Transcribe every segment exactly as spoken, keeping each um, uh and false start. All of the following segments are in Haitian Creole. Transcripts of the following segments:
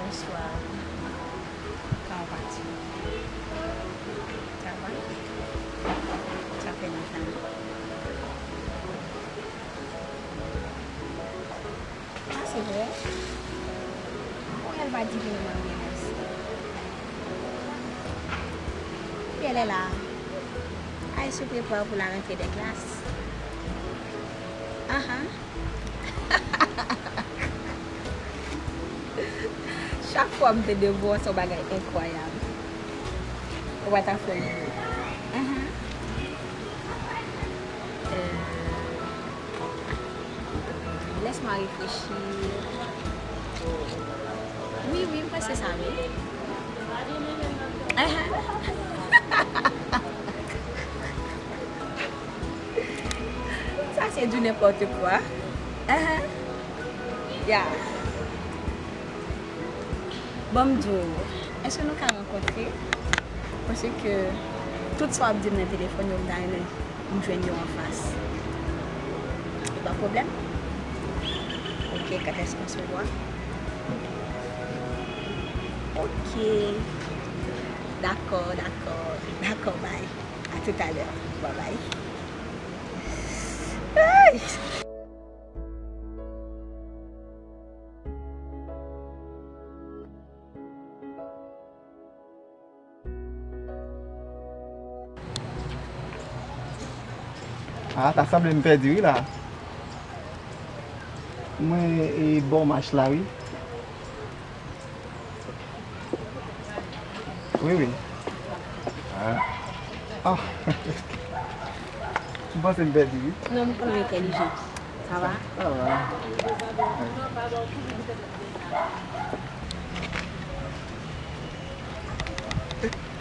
Bonsoir. Comment vas-tu? Ça va? Ça fait longtemps. Ah, c'est vrai? Bon, elle va dire que maman est restée. Puis elle est là. Elle se prépare pour la rentrée des classes. Ah, ah. Chak fwa m tande vo an, se yon bagay enkwayab. Ou pa ta fè l vre. Ahan. Euh, laisse-moi réfléchir. Wi, wi, m panse sa, wi. Ahan. Sa se du n'importe quoi. Ahan. Ya. Bon, m di w, èske nou ka rankontre? Paske tout sa w ap di m nan telefòn yo, m ta renmen m jwenn yo anfas. E pa pwoblèm? Ok, quand est-ce qu'on se voit? Ok. Dakò, dakò, dakò, bye. À tout à l'heure. Bye bye. Ay! Ah, ta sanble m pèdi wi la. Mwen e bò mach la wi. Wi, wi. Ah. Ah. M panse m pèdi wi. Non, m konn entèlijan. Sa va? Sa va.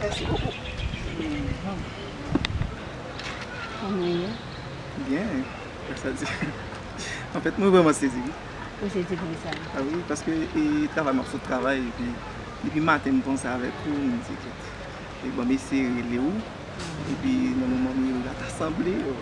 Mèsi bokou. Kòman w ye? Byen. Sa di. Anfèt, mwen vrèman sezi wi. Ou sezi poukisa? Ah wi, paske e travay m ap sot travay epi depi maten m panse avèk ou, m di kèt. E ban m eseye rele w. Epi nan moman m rele w la ta sanble ou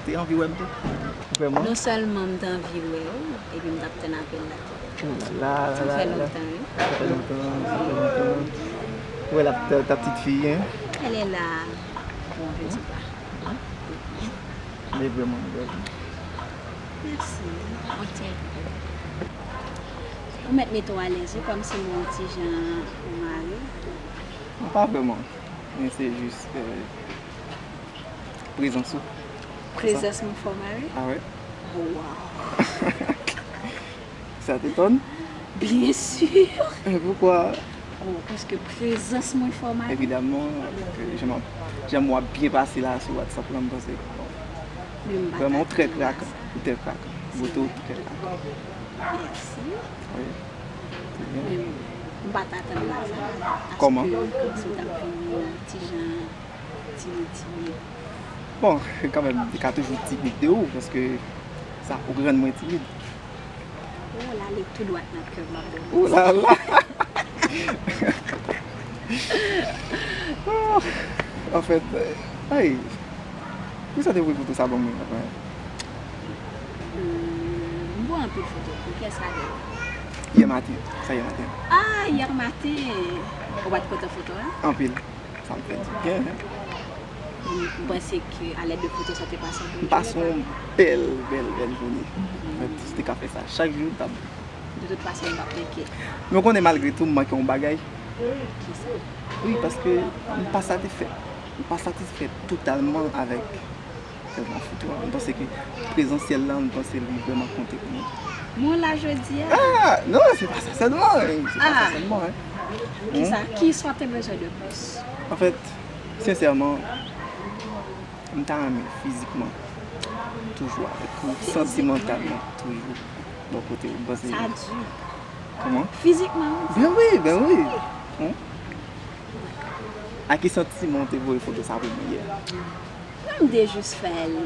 te anvi wè m tou. Vrèman? Non sèlman m te anvi wè w, epi m t ap tann apèl la tou. Oh la la. Sa fè lontan wi. Sa fè lontan, sa fè lontan. Ou wè la, ta, ta petite fille, hein? Elle est là. Bon, je dis pas. Li vrèman bèl. Mèsi. Ok. Ou mèt mete w alèz wi, kòmsi m wè w ti jan mare. Non, pa vrèman. Men se jis, euh, prezans ou. Prezans mwen fè w mare? Ah wè. Oh, wow. Sa t etone? Byen si. E poukwa? Oh, paske prezans mwen fè w mare. Evidaman, jan m ap, jan m wè w ap byen pase la sou WhatsApp la, m panse, bon, vrèman, ou trè krakan. Ou trè krakan. Bote ou trè krakan. Mèsi. Wi. Se byen. Men m pa t atann la sa. Kòman? Paske m panse w t ap vin yon ti jan timid, timid. Bon, kanmenm, li ka toujou timid de ou, paske sa pou rann mwen timid. Ou l ale tou dwat nan kè m, m ap ba w manti. Ou la la. Anfèt, ay, poukisa w te voye foto sa ban mwen? Hmm, m voye anpil foto. Pou kiyès la dèyè? Yè maten. Sa yè maten. Ah, yè maten. Ou pa t kontan foto a? Anpil. Sa m fè di byen, hein. M panse ke a lèd de foto sa te pase yon bèl jounen. M pase yon bèl, bèl, bèl jounen. Mwen, si te ka fè sa chak jou, m t ap... De tout fason, m p ap manke. Men w konnen, malgre tou, m manke yon bagay. Kisa? Wi, paske m pa satisfè. M pa satisfè totalman avèk Sèlman foto a. M panse ke prezansyèl la, m panse li vrèman konte pou mwen. Mwen la jodi a. Ah, non, se pa sa sèlman, hein. Se pa sa sèlman, hein. Kisa? Ki sa w te bezwen de plis? Anfèt, sensèman, m ta renmen fizikman toujou avèk ou, santimantalman toujou bò kote ou. M panse... Sa di. Kòman? Fizikman, wi. Ben wi, ben wi. Hein? A ki santiman w te voye foto sa pou mwen yè? Non, M te jis fè l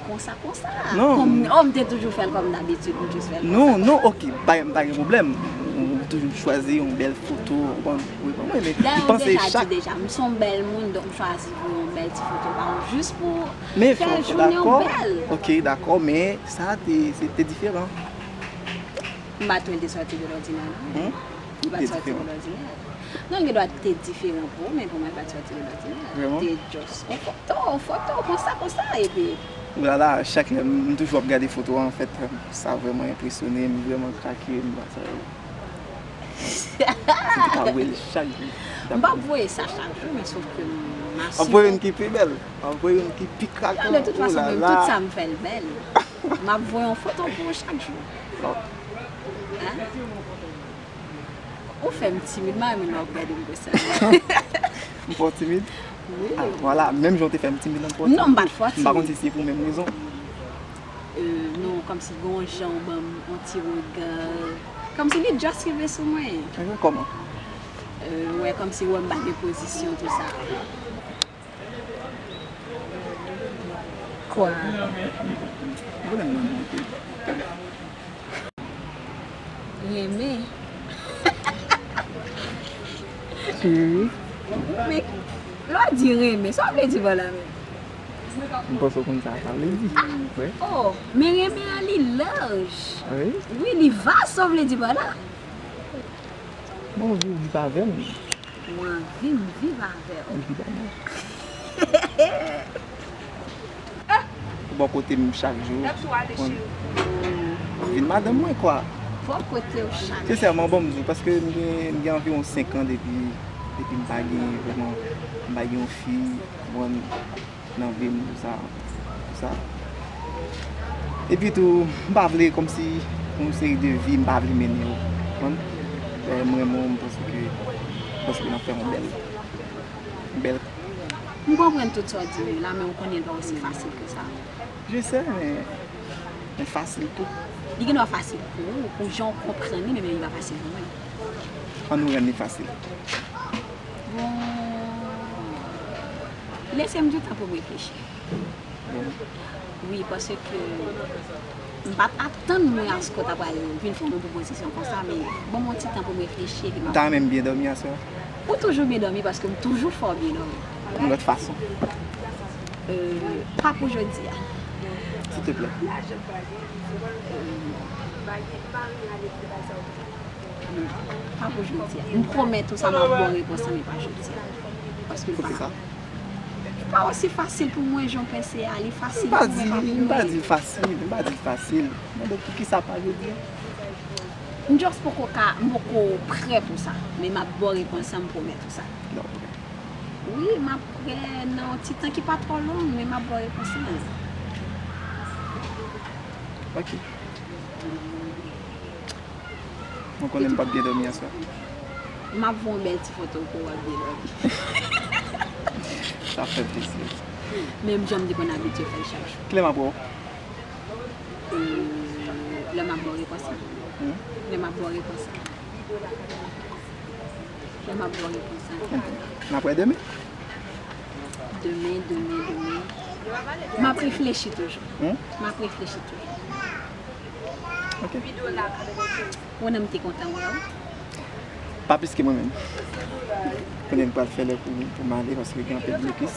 konsa, konsa. Non. Kòm, oh, m te toujou fè l kòm dabitid, m jis fè l konsa, konsa. Non, non, ok, pa, pa gen pwoblèm. Ou toujou chwazi yon bèl foto, ou konn, ou konn, men m panse chak. Dayè, ou deja di deja, m se yon bèl moun, donk m chwazi voye yon bèl ti foto ba ou jis pou fè jounen w bèl. Ok, dakò, men sa te, se te diferan. M pa t wè l te sòti de lòdinè, non. Hmm? Li pa t sòti de lòdinè. Non, li gendwa te diferan pou ou, men pou mwen, li pa t sòti de lòdinè. Vrèman? Te just yon foto, yon foto, konsa, konsa, epi. Oulala, chak lè m, m toujou ap gade foto a, anfèt, sa vrèman enpresyone m, vrèman krake m, sa yo. Si m te ka voye l chak jou. M p ap voye sa chak jou, men sòf ke m asime. M ap voye youn ki pi bèl, m ap voye youn ki pi krake. Non, de tout fason, menm tout sa m fè l bèl. M ap voye yon foto pou ou chak jou. Hein? Ou fè m timid, m pa renmen lè w ap gade m konsa. M fè w timid? Wi. Ah, vwala, menm jan w te fè m timid nan pòt la. Non, m pa t fè w timid. M pa konn si se pou menm rezon. Euh, non, kòmsi gen yon jan w ban m yon ti rega. Kòmsi li just rive sou mwen. Rega kòman? Euh, wè, kòmsi w wè m pa gen pozisyon, tou sa. Kwa? Ou konnen m renmen w anpil. Renmen? Cheri. Men, lè w di renmen, sa w vle di pa la menm? M panse w konn sa sa vle di. Ah! Wi. Oh, men renmen an li laj. Wi. Wi, li vas, sa w vle di pa la? Bon, ou di w viv avè m. Ou anvi m viv avè w. Ou viv avè m. Ou bò kote m chak jou. Vin madanm mwen, kwa. Bò kote w chak jou. Sensèman, bon, m di w, paske m gen, m gen anviwon senk an depi, depi m pa gen vrèman, m pa gen yon fi, bon, nan vi m, tou sa, tou sa. Epi tou, m pa vle kòmsi yon seri de vi m pa vle mennen yo, konprann? Lè m renmen w, m panse ke, m panse ke n ap fè yon bèl, yon bèl. M konprann tout sa w di m yo la, men ou konnen l pa osi fasil ke sa. Je sais, men, men fasil tou. Li gendwa fasil pou ou, pou jan w konprann li, men, men li pa fasil pou mwen. Ann nou rann li fasil. Bon, lese m du tan pou m reflechi. Bon. Wi, paske m pa t atann mwen aske w ta pral vin fè m yon pwopozisyon konsa, men ban m yon ti tan pou m reflechi epi m ap. Ou ta renmen m byen dòmi aswè a? Ou toujou byen dòmi paske m toujou fè w byen dòmi. Yon lòt fason. Euh, pa pou jodi a. Silteplè. Pa pou jodi a. M pwomèt ou sa, m ap ba w repons lan, men pa jodi a. Paske l pa, li pa osi fasil pou mwen jan w panse a. Li fasil pou mwen, pa pou mwen. M pa di l fasil, m pa di l fasil. Mande poukisa pa jodi a? M just poko ka, m poko prè pou sa. Men m ap ba w repons lan, m pwomèt ou sa. Wi, m ap prè nan yon ti tan ki pa twò long, men m ap ba w repons lan. Ok. Mwen konnen m p ap byen dòmi aswè. M ap voye yon bèl ti foto pou w ap byen dòmi. Sa fè plezi. Menm jan m te konn abitye fè l chak jou. Kilè m ap wè w? Euh, lè m ap ba w repons lan. Hmm? Lè m ap ba w repons lan. Lè m ap ba w repons lan. N ap wè demen? Demen, demen, demen. M ap reflechi toujou. Hmm? M ap reflechi toujou. Ok. Ou wè m te kontan wè w. Pa plis ke mwen menm. Kounye a m pral fè lè pou, pou m ale, paske gen anpil blokis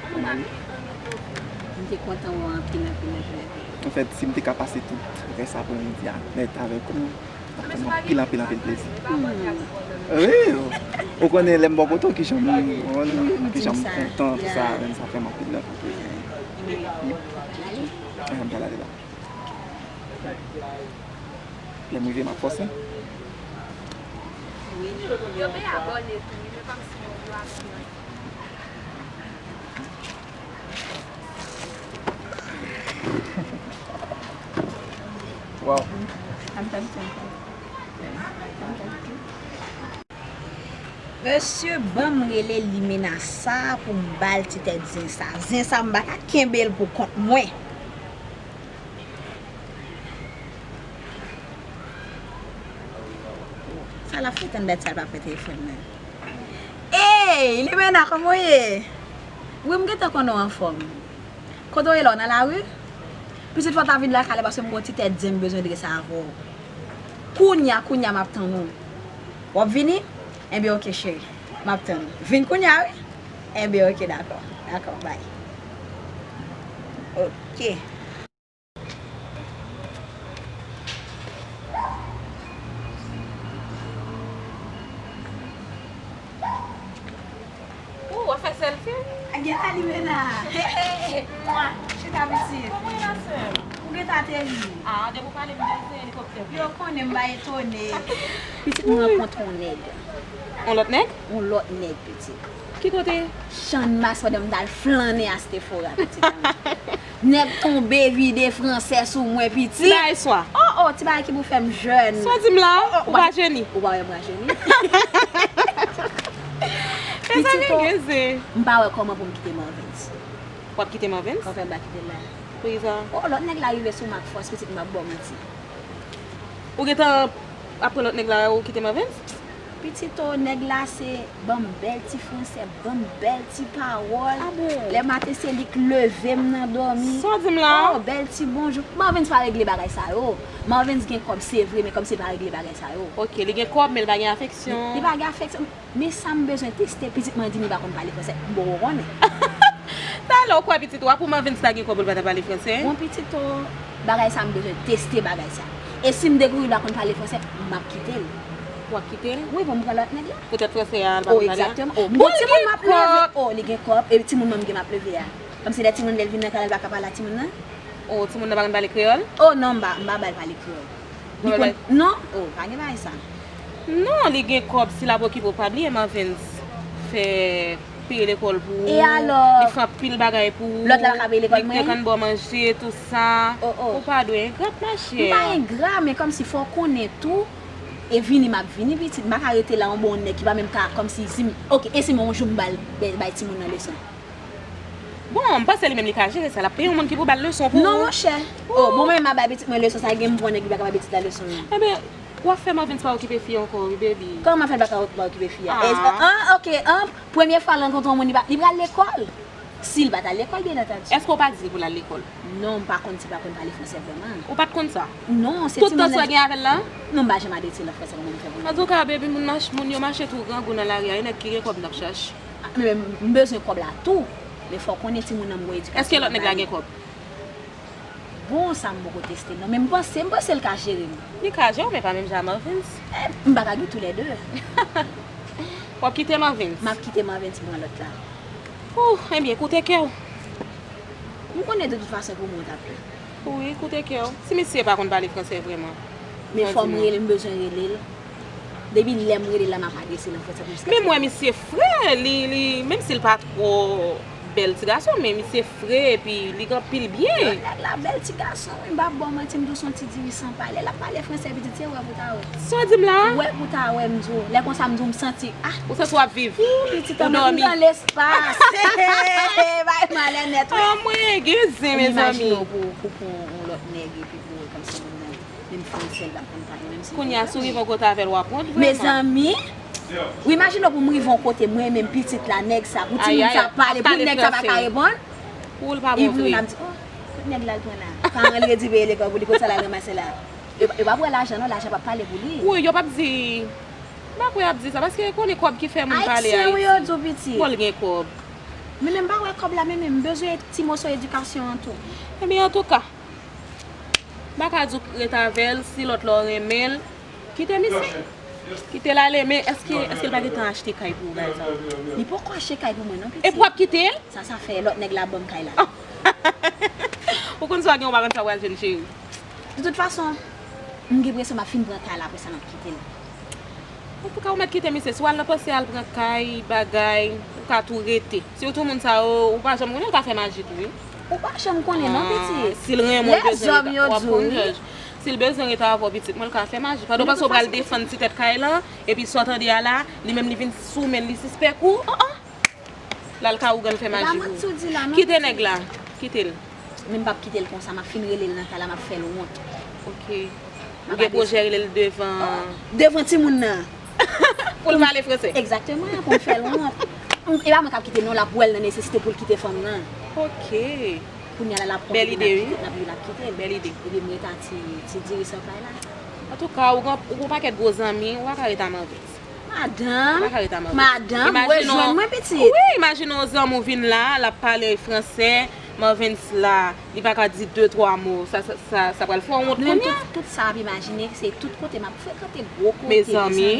pou m ale. M te kontan wè w anpil, anpil, anpil, anpil. Anfèt, si m te ka pase tout rès apremidi a nèt avèk ou, sa fè m anpil, anpil, anpil plezi. Hmm. Wi, ou konnen lè m bò kote w, kijan m, kijan m kontan, tou sa, men sa fè m anpil, anpil plezi. Wi. Alè. Ann, m pral ale la. Lè m rive, m ap fòse. Wi. Yo vle abòne tou, wi, men kòmsi yo, yo abòne. Wow. Mesye, ban m rele limena sa pou m ba l ti tèt zen sa. Zen sa, m pa ka kenbe l pou kont mwen. Sa l ap fè tann bèt sa, l pa pran telefòn nan. Ey, limena, kòman w ye? Wi, m gentan konnen w anfòm. Kote w ye la, w nan lari? Pitit, fò w ta vin lakay la paske m gon ti tèt zen m bezwen drese avè w. Kounya, kounya m ap tann ou. W ap vini? Enben, oke, cheri. M ap tann ou. Vin kounya, wi. Enben, oke, dakò. Dakò, bay. Oke. Ou, w ap fè sèlfi? A, gen la li menm la. Mwa, chita pitit. Kòman w ye la, sè m? Ou gentan ateri. A, depi w pale m de zen elikoptè. Yo konnen m pa etone. Pitit, mwen rankontre yon nèg. Yon lòt nèg? Yon lòt nèg, pitit. Ki kote? Channmas pandan m t al flannen a Sephora, pitit. Nèg tonbe vide fransè sou mwen, pitit. Bay swa. Oh, oh, ti bagay ki pou fè m jèn. Sa w di m la? Oh, oh, ou pa jeni? Ou pa wè m rajeuni? Mezanmi, gen zen. M pa wè kòman pou m kite Marvens. W ap kite Marvens? Kòman fè m pa kite l la? Poukisa? Oh, lòt nèg la rive sou m ak fòs, pitit, m ap ba w manti. Ou gentan ap pran lòt nèg la, ou kite Marvens? Pitit, oh, nèg la se ban m bèl ti fransè, ban m bèl ti pawòl. A bon? Lè maten se li k leve m nan dòmi. Sa w di m la? Oh, bèl ti bonjou. Marvens pa regle bagay sa yo. Marvens gen kòb, se vre, men kòmsi li pa regle bagay sa yo. Ok, li gen kòb, men li pa gen afeksyon. Li, li pa gen afeksyon. Men sa m bezwen teste, pitit, mwen di m li pa konn pale fransè. M poko konnen. Talè w kwè pitit ou a pou Marvens ta gen kòb pou l pa ta pale fransè? Bon, pitit, oh, bagay sa m bezwen teste bagay sa. E si m dekouvri l pa konn pale fransè, m ap kite l. W ap kite l? Wi, pou m pran lòt nèg la. Poutèt fransè a, l pa konn pale a? Oh, egzakteman. Oh, m gen timoun m ap leve. Oh, li gen kòb. E timoun mwen m gen m ap leve a. Kòmsi lè timoun lè l vin nan kay la, l pa ka pale a timoun nan? Oh, timoun nan pa konn pale kreyòl? Oh, non, m pa, m pa ba l pale kreyòl. Li konn, non, oh, pa gen bagay sa. Non, li gen kòb, si l ap okipe w, pa bliye Marvens fè peye lekòl pou ou. E alò? Li fè anpil bagay pou ou. Lòt la pa ka peye lekòl mwen? Li fèk ann ba w manje, tou sa. Oh, oh. Ou pa dwe engra, machè. M pa engra, men kòmsi fò w konnen tou, e vini m ap vini, pitit. M pa ka rete la, yon bon nèg ki pa menm ka, kòmsi si m, ok, e si m yon jou m ba l, bay, bay timoun nan leson? Bon, m panse li menm li ka jere sa. L ap peye yon moun ki pou ba l leson pou ou. Non, monchè. Oh, bon, mwen menm m ap bay pitit mwen leson, sa gen m pran nèg li pa ka bay pitit la leson, non. Enben, w ap fè Marvens pa okipe fi ankò, wi, baby. Kòman m ap fè l pa ka, pa okipe fi a? Ah. E, ah, ok, ah, premye fwa l rankontre yon moun, li pa, li pral lekòl. Si l pa t al lekòl, byen antandi. Èske w pa t di l pou l al lekòl? Non, m pa konn si l pa konn pale fransè vrèman. Ou pa t konn sa? Non, se timoun nan. Tout tan sa w gen avè l la? Non, m pa janm adrese l an fransè, kòman m fè pou l? Antouka, baby, moun mach-, moun yo mache tou grangou nan lari a, e nèg ki gen kòb n ap chache. Ah, men m bezwen kòb la tou. Men fò w konnen timoun nan m gon edikasyon. Èske lòt nèg la gen kòb? Bon, sa m poko teste non, men m panse, m panse l ka jere m. Li ka jere w, men pa menm jan a Marvens. Eh, m pa ka gen toulède. W ap kite Marvens? M ap kite Marvens, m pran lòt la. Ouh, ebyen, koute kè w. M konnen de tout fason pou mwen w t ap fè. Wi, koute kè w. Si misye pa konn pale fransè vrèman. Men fò m rele, m bezwen rele l. Depi lè m rele l la, m ap adrese l an fransè pou jiskaske. Men m wè misye fre, li, li, menm si l pa twò bèl ti gason, men misye fre, epi li gen anpil byen. Nèg la bèl ti gason, wi, m p ap ba w manti, m di w se yon ti diri san palè. L ap pale fransè, pitit, se wè pou ta wè. Sa w di m la? Wè pou ta wè, m di w. Lè konsa, m di w, m santi, ah. Ou santi w ap viv? Ou dòmi? Ou pitit an, m nan lespas. Bay malè nèt, wi. Anmwey, gen zen, mezanmi. Imajine w pou, pou pran yon lòt nèg, epi pou wè kòmsi moun nan. Menm fransè l pa konn pale, menm si. Kounye a, si w rive yon kote avè l, w ap wont vrèman. Mezanmi, w imajine w pou m rive yon kote, mwen menm pitit la, nèg sa, pou timoun sa pale, pou nèg sa pa ka reponn. Pou l pa bon vre. Epi w ap di, oh, kot nèg la l pran la? Paran l redi peye lekòl pou li, kot sa l al ranmase la? Yo, yo p ap wè lajan non, lajan p ap pale pou li. Wi, yo p ap di, m pa kwè y ap di sa, paske yo konnen kòb ki fè moun pale Ayiti. Ayisyen, wi, yo di w pitit. Bon, l gen kòb. Men menm m pa wè kòb la, men menm m bezwen ti moso edikasyon an tou. Ebyen, antouka. M pa ka di w ret avè l, si lòt la w renmen l, kite misye. Kite l ale, men èske, èske l pa gentan achte kay pou ou, bagay sa yo? Li poko achte kay pou mwen non, pitit. Epi w ap kite l? Sa, sa fè lòt nèg la ban m kay la. Ou konn sa w gen, ou pa konn sa w pral jwenn, cheri. De tout fason, m gen enpresyon m ap fin pran kay la, apre sa m ap kite l. Antouka, ou mèt kite misye. Si w al nan panse al pran kay, bagay, ou ka tou rete. Sitou moun sa yo, ou pa janm konnen, l ka fè maji tou, wi. Ou pa janm konnen, non, pitit. Ah, si l renmen w, l bezwen rete, w ap konn jòj. Si l bezwen rete avè w, pitit mwen, l ka fè maji. Pandan w panse w pral defann ti tèt kay lan, epi sa w tande a la, li menm li vin sou men l, li sispèk ou. Oh, oh. L al ka ougan fè maji pou ou. Kite nèg la. Kite l. Men m p ap kite l konsa, m ap fin rele l nan kay la, m ap fè l wont. Ok. Ou gen pwojè rele l devan. Oh, devan timoun nan. Pou l pale fransè. Egzakteman, pou m fè l wont. E pa mwen k ap kite l non, l ap wè l nan nesesite pou l kite fanm nan. Ok. Kounye a la, l ap konprann l ap kite, l ap, l ap kite. Bèl ide. Epi m ret a ti, ti diri san pay la. Antouka, ou gon, ou gon pakèt gwo zanmi, ou pa ka ret a Mavens. Madanm, madanm, rejwenn mwen, pitit. Wi, imajine yon zanmi w vin la, l ap pale fransè, Mavens la, li pa ka di de, twa mo, sa, sa, sa, sa pral fè w wont kounye a. Tout, tout sa w ap imajine, se tout kote m ap frekante, gwo kote, mezanmi.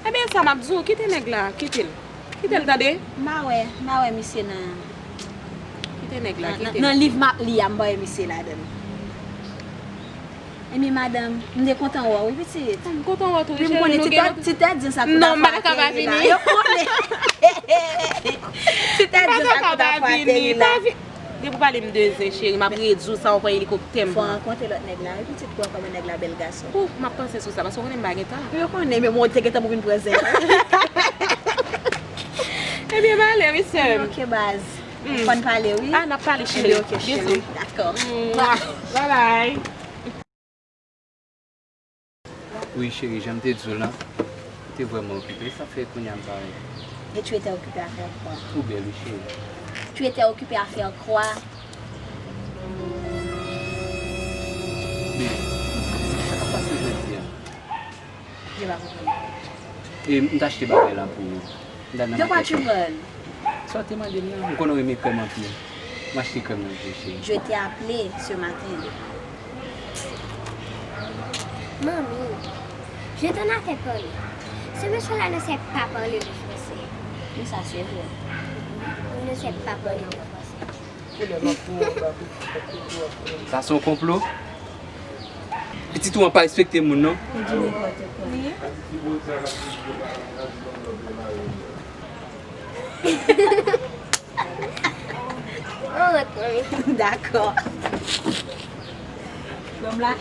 Ebyen, sa m ap di w, kite nèg la, kite l. Kite l, tande. M a wè, m a wè misye nan, kite nèg la, nan, kite l. Nan liv m ap li a, m pa wè misye ladan l. Ebyen, madanm, m te kontan wè w, wi, pitit. M kontan wè w tou, wi, cheri. Wi, m konnen ti tèt, ti tèt zen sa k kou ta fwa ateri la. Yo konnen. Ti tèt zen sa k kou ta fwa ateri la. Depi w pale m de zen, cheri, m ap redi w sa w kwè elikoptè m pran. Fò w rankontre lòt nèg la, wi, pitit, pou w wè kòman nèg la bèl gason. Ou, m ap panse sou sa, paske w konnen m pa gen tan. Yo konnen, men mwen te gentan pou vin pran zen. Ebyen, m ale, wi, sè m. Ok, baz. Fò n pale, wi. Ah, n ap pale, cheri. Ebyen, ok, cheri. Bizou. Dakò. Bye bye. Wi, cheri, jan m te di w lan, m te vrèman okipe. Sa fè kounye a m parèt. Et tu étais occupé à faire quoi? Ou bèl, wi, cheri. Tu étais occupé à faire quoi? Babe, sa k ap pase jodi a? Je pa konprann. E, m t achte bagay la pou ou. De quoi tu parles? Sa w te mande m nan, m konnen w renmen krèm anpil. M achte krèm nan pou ou, cheri. Je t'ai appelé ce matin. Manmi, je t'en avais parlé. Ce monsieur-là ne sait pas parler le français. Oui, ça c'est vrai. Il ne sait pas parler le français. Sa se yon konplo? Pitit ou an pa respekte moun, non? Ou di nenpòt kwa. Oh, manmi. Dakò. Nonm la.